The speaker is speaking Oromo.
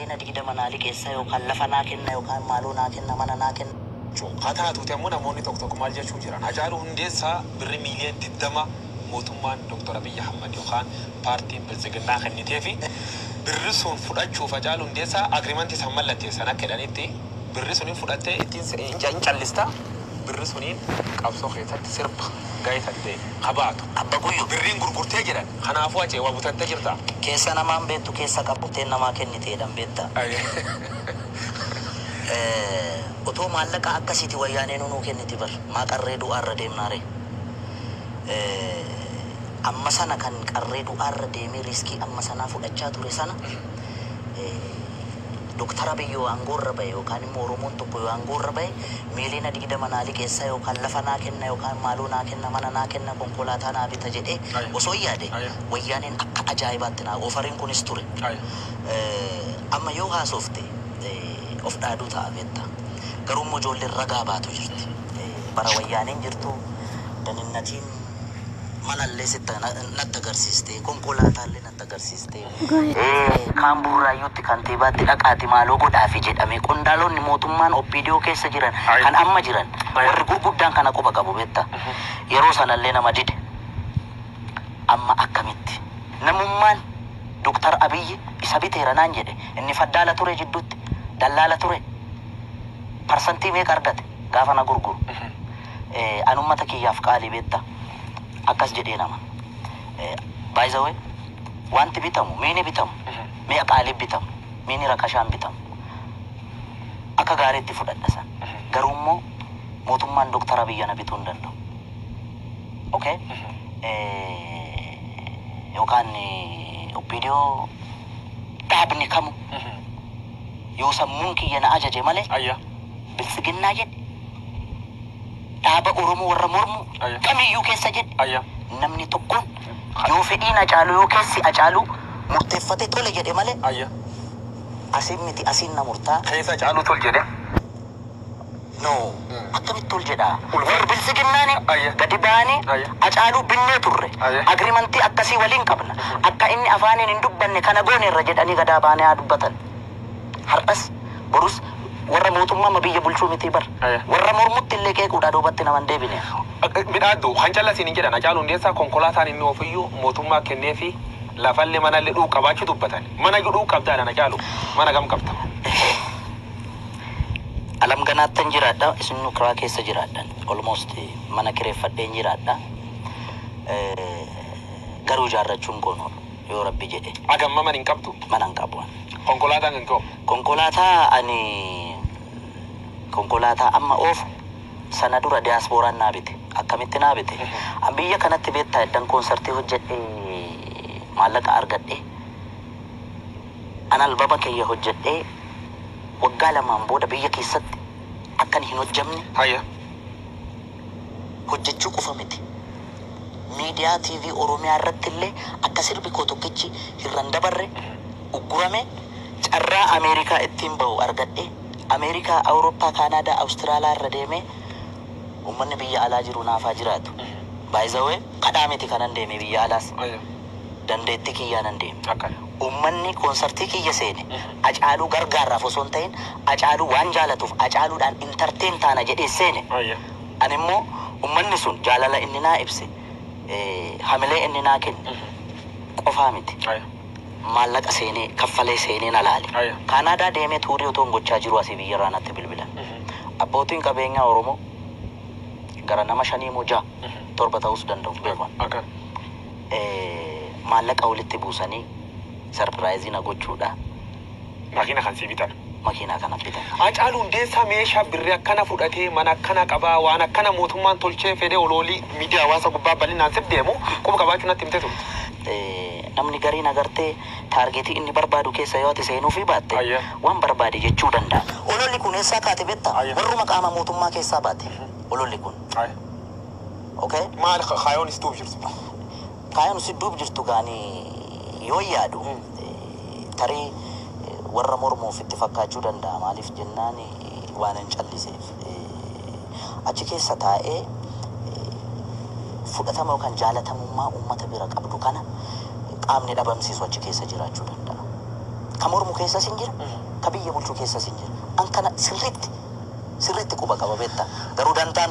Miiliyoona 20 naa liqeessa yookaan lafa naa kenna yookaan maaloo naa kenna, mana naa kenna. Haa taatuuti ammoo namoonni tokko tokko maal jechuu jiran? Hacaaluu Hundeessaa birri miiliyoona 20 mootummaan Dr. Abiyyi Ahmad yookaan paartiin Biltsiginnaa kennitee fi birri sun fudhachuuf Hacaaluu Hundeessaa agreement isaan mallatteessan akka jedhanitti birri suniin fudhattee ittiin hin callista, birri suniin qabsoo keessatti sirba gahee sadde kabaatu. Abba Guyyo. Birriin gurgurtee jedhan, kanaafuu Hacee waa butattee jirta. Keessa namaan beektu, keessa qabtee namaa kenniteedhaan beekta. Otoo maallaqa akkasiiti wayyaanee nuu kenniti bar, maa qarree du'aarra deemnaare? Amma sana kan qarree du'aarra deemee risk amma sanaa fudhachaa ture sana, Doktar Abiy yoo aangoorra bahe yookaan immoo Oromoon tokko yoo aangoorra bahe, miiliyoona 20 naa liqeessa yookaan lafa naa kenna yookaan maaloo naa kenna, mana naa kenna, konkolaataa naa bita jedhee osoo hin yaade, wayyaaneen akka ajaa'ibaatti naa offeriin kunis ture. Amma yoo haasofte of dhaaduu ta'a, beekta. Garuu immoo ijoolleen ragaa baatu jirti. Bara wayyaaneen jirtu daninnatiin manallee sitti natti agarsiiste, konkolaataallee natti agarsiiste. Kaan Burraayyuutti kantiibaatti dhaqaati maaloo godhaafi jedhame, qondaalonni mootummaan OPDO keessa jiran kan amma jiran warri gurguddaan kana quba qabu, beekta. Yeroo sanallee nama dide. Amma akkamitti? Namummaan Doktar Abiyyi isa biteera naan jedhe, inni faddaala ture, jidduutti dallaala ture. Parsantii meeqa argate gaafa na gurguru? An ummata kiyyaaf qaalii, beekta. Akkas jedhee nama. By the way, wanti bitamu, miini bitamu, mi'a qaalii bitamu, miini rakashaan bitamu. Akka gaariitti fudhadha san. Garuu immoo mootummaan Doktar Abiyyi na bituu hin danda'u. Okay? Yookaan OPDO dhaabni kamu yoo sammuun kiyya na ajaje malee, Biltsiginnaa jedhe, dhaaba Oromoo warra mormu kamiyyuu keessa jedhe, namni tokkoon yoo fedhiin Hacaaluu, yoo keessi Hacaaluu murteeffate tole jedhe malee, asiin miti, asiin na murtaa. Keessa Hacaaluu tol jedhe. No, akkamitti tol jedha? Warri Biltsiginnaani gadi ba'anii Hacaaluu binnee turre. Agreement akkasii waliin qabna. Akka inni afaaniin hin dubbanne kana gooneerra jedhanii gadaa baanee haa dubbatan. Har'as borus warra mootummaa biyya bulchuu miti bar. Warra mormutti illee qeequudha duubatti nama hin deebine. Midhaaddu kan callasiin hin jedhan, Hacaaluu Hundeessaa konkolaataan inni ofiyyuu mootummaa kennee fi lafallee manallee dhuu qabaachuu dubbatan. Mana dhuu qabdaadhaan Hacaaluu, mana kam qabda? Alam ganaattan jiraadha, isin kiraa keessa jiraadhan. Almost mana kireeffadheen jiraadha. Garuu ijaarrachuun koon oolu yoo Rabbi jedhe. Agamma mana hin qabdu. Mana hin qabu. Konkolaataan kan ka'u. Konkolaataa, ani konkolaataa amma oofu sana dura diyaaspooraan naa bite. Akkamitti naa bite? An biyya kanatti, beektaa, eddan koonsartii hojjedhee maallaqa argadhe, an albama kiyya hojjedhee waggaa 2n booda biyya keessatti akkan hin hojjamne, hojjechuu qofa miti. Miidiyaa TV Oromiyaa irratti illee akka sirbi koo tokkichi hirran dabarre uggurame, carraa Ameerikaa ittiin bahu argadhe, Ameerikaa, Awurooppaa, Kaanaadaa, Awustiraaliyaa irra deemee uummanni biyya alaa jiru naafaa jiraatu. By the way, kadhaa miti kanan deeme biyya alaas. Dandeettii kiyyaa nan deeme. Uummanni koonsartii kiyya seene Hacaaluu gargaarraaf osoo hin ta'in Hacaaluu waan jaalatuuf, Hacaaluudhaan entertain taana jedhee seene. Ani immoo uummanni sun jaalala inni naa ibse, hamilee inni naa kenne qofaa miti. Maallaqa seenee kaffalee seenee na laale. Kaanaadaa deemee tour otoo hin gochaa jiru asii biyyarraa natti bilbilan. Abbootiin qabeenyaa Oromoo gara nama shanii moo ja'a, torba ta'uus danda'u, beeku. Maallaqa walitti buusanii surprise na gochuudha. Makiina kan sii bitan. Makiinaa kana bitan. Hacaaluu Hundeessaa meeshaa birrii akkana fudhatee mana akkana qabaa, waan akkana mootummaan tolchee fedhee oloolii miidiyaa hawaasa gubbaa bal'inaan sif deemu quba qabaachuu natti himte turte. Namni gariin agartee target inni barbaadu keessa yoo ati seenuufii baatte waan barbaade jechuu danda'a. Ololli kun eessaa kaate, beektaa? Warruma qaama mootummaa keessaa baate ololli kun. Okay? Maal kaayoon is duub jirtu? Kaayoon si duub jirtu gaanii yoo yaadu, tarii warra mormuuf itti fakkaachuu danda'a. Maaliif jennaan, waan hin calliseef. Achi keessa taa'ee fudhatama yookaan jaalatamummaa uummata bira qabdu kana qaamni dhabamsiisu achi keessa jiraachuu danda'a. Ka mormu keessas hin jira, ka biyya bulchuu keessas hin jira. An kana sirriitti sirriitti quba qaba beektaa. Garuu dantaan